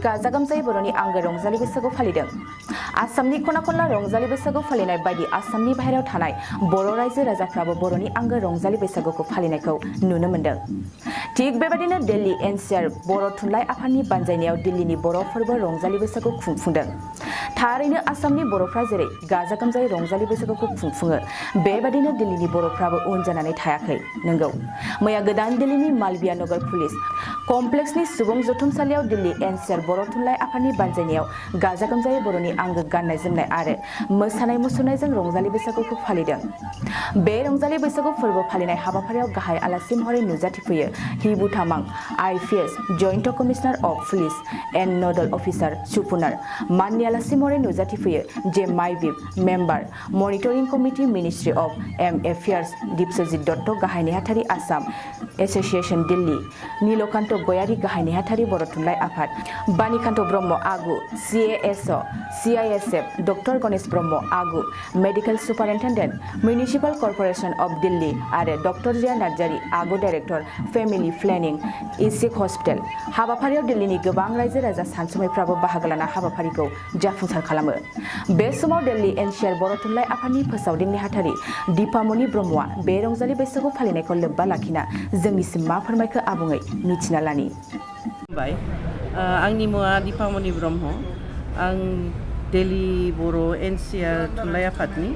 गाजा गोमजायै बर'नि आंगो रंजालि बैसागु फालिदों। आसामनि खना खनला रंजालि बैसागु फालिनाय बायदि आसामनि बाहेरायाव थानाय बर' रायजो राजाफ्राबो बर'नि आंगो रंजालि बैसागुखौ फालिनायखौ नुनो मोन्दों। थिग बेबायदिनो दिल्ली एनसीआर बर' थुनलाइ आफादनि बानजायनायाव दिल्लीनि बर' फोरबो रंजालि बैसागु खुंफुंदों। थारैनो आसामनि बर'फ्रा जेरै गाजा गोमजायै रंजालि बैसागुखौ खुंफुङो बेबायदिनो दिल्लीनि बर'फ्राबो उन जानानै थायाखै। नंगौ, मैया गोदान दिल्लीनि मालविया नगर पुलिस कमप्लेक्सनि सुबुं जथुमसालियाव दिल्ली एनसीआर बर' थुनलाइ आफादनि बानजायनायाव गाजा गोमजायै बर'नि आंगो गाननाय जोमनाय आरो मोसानाय मुसुरनायजों रंजालि बैसागुखौ फालिदों। बे रंजालि बैसागु फोरबो फालिनाय हाबाफारियाव गाहाय आलासि महरै नुजाथिफैयो Hibu Tamang IPS joint commissioner of police and nodal officer सुपुनार। माननि आलासि महरै नुजाथिफैयो जे माइबिब member monitoring committee ministry of home affairs Dipsajit Dutta गाहाय नेहाथारि आसाम एस'सिएशन दिल्ली नीलकान्त गयारी गाहाय नेहाथारि बर' थुनलाइ आफाद बानिकान्त ब्रह्म आगु सीएएसअ सीआईएसएफ डक्टर गणेश ब्रह्म आगु medical superintendent municipal corporation of Delhi आरो डक्टर जिया नार्जारी आगु director family planning ESIC hospital. हाबाफारियाव दिल्लीनि गोबां रायजो राजा सानसुमैफ्राबो बाहागो लाना हाबाफारिखौ जाफुंसार खालामो। बे समाव दिल्ली एनसीआर बर' थुनलाइ आफादनि फोसावदिं नेहाथारि दीपामणि ब्रह्मआ बे रंजालि बैसागु फालिनायखौ लोब्बा लाखिना जोंनिसिम मा फोरमायखो आबुङै मिथिना लानि। आंनि मुङा दीपामणि ब्रह्म। आं दिल्ली बर' एनसीआर थुनलाइ आफादनि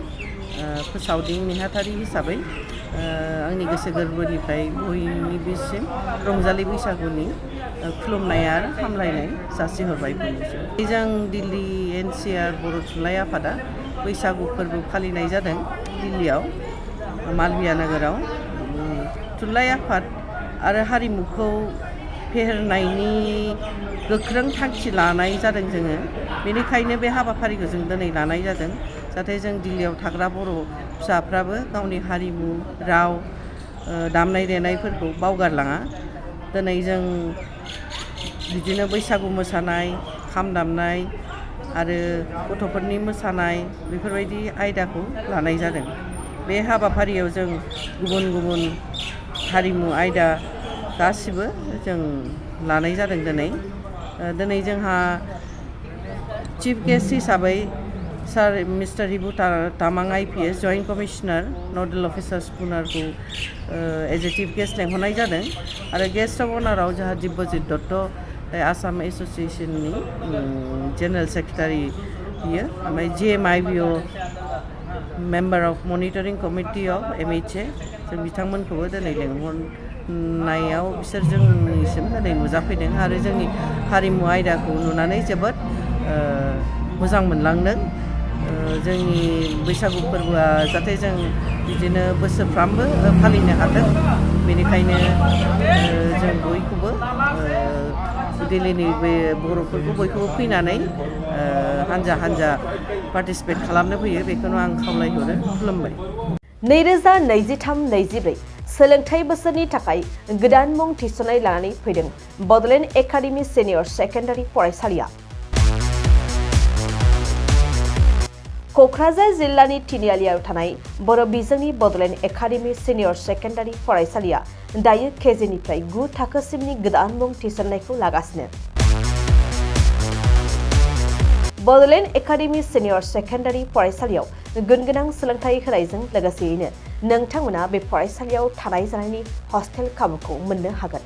फोसावदिं नेहाथारि हिसाबै आंनि गोसो गोरबोनिफ्राय बयनिबोसिम रंजालि बैसागुनि खुलुमनाय आरो हामलायनाय जासिहरबाय बयनिसिम। जों दिल्ली एनसीआर बर' थुनलाइ आफादा बैसागु फोरबो फालिनाय जादों दिल्लीयाव मालविया नोगोराव। थुनलाइ आफाद आरो हारिमुखौ फेहेरनायनि गोख्रों थांखि लानाय जादों जोङो। बेनिखायनो बे हाबाफारिखौ जों दिनै लानाय जादों जाहाथे जों दिल्लीयाव थाग्रा बर' फिसाफ्राबो गावनि हारिमु राव दामनाय देनायफोरखौ बावगारलाङा। दिनै जों बिदिनो बैसागु मोसानाय खाम दामनाय आरो गथ'फोरनि मोसानाय बेफोरबायदि आयदाखौ लानाय जादों। बे हाबाफारियाव जों गुबुन गुबुन हारिमु आयदा गासिबो जों लानाय जादों। दिनै जोंहा चिफ गेस्ट हिसाबै sir mister Hibu Tamang IPS joint commissioner nodal officer सुपुनारखौ एज ए चिफ गेस्ट लेंहरनाय जादों आरो गेस्ट अफ अनाराव जोंहा दीपसजित दत्त आसाम एस'सिएशननि जेनेरेल सेक्रेटारि बियो, ओमफ्राय JMIBO member of monitoring committee of MHA जों बिथांमोनखौबो दिनै लेंहरनायाव बिसोर जोंनिसिम दिनै नुजाफैदों आरो जोंनि हारिमु आयदाखौ नुनानै जोबोद मोजां मोनलांदों। जोंनि बैसागु फोरबोआ जाहाथे जों बिदिनो बोसोरफ्रामबो फालिनो हाथों बेनिखायनो जों बयखौबो दिल्लीनि बे बर'फोरखौ बयखौबो फैनानै हानजा हानजा पार्टिसिपेट खालामनो फैयो बेखौनो आं खावलायहरो। खुलुमबाय। 2023-24 सोलोंथाइ बोसोरनि थाखाय गोदान मुं थिसननाय लानानै फैदों बड'लेण्ड एकाडेमि सिनियर सेकेन्डारि फरायसालिया। क'क्राझार जिल्लानि तिनिआलियाव थानाय बर' बिजोंनि बड'लेण्ड एकाडेमि सिनियर सेकेन्डारि फरायसालिया दायो केजिनिफ्राय 9 थाखोसिमनि गोदान मुं थिसननायखौ लागासिनो। बड'लेण्ड एकाडेमि सिनियर सेकेन्डारि फरायसालियाव गुनगोनां सोलोंथाइ होनायजों लोगोसेयैनो नोंथांमोना बे फरायसालियाव थानाय जानायनि हस्टेल खाबुखौ मोननो हागोन।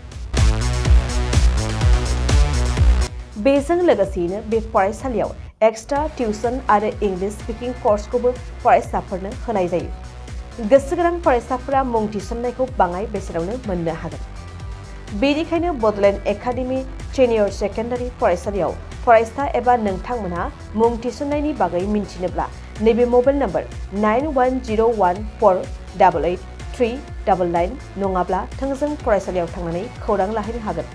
बेजों लोगोसेयैनो बे फरायसालियाव एक्सट्रा टिउसन आरो इंलिश स्पिकिं कर्सखौबो फरायसाफोरनो होनाय जायो। गोसो गोनां फरायसाफोरा मुं थिसननायखौ बाङाय बेसेनावनो मोननो हागोन। बेनिखायनो बड'लेण्ड एकाडेमि सिनियर सेकेन्डारि फरायसालियाव फरायसा एबा नोंथांमोनहा मुं थिसननायनि बागै मिन्थिनोब्ला नैबे मबाइल नम्बर 9101488399 नङाब्ला थोंजों फरायसालियाव थांनानै खौरां लाहैनो हागोन।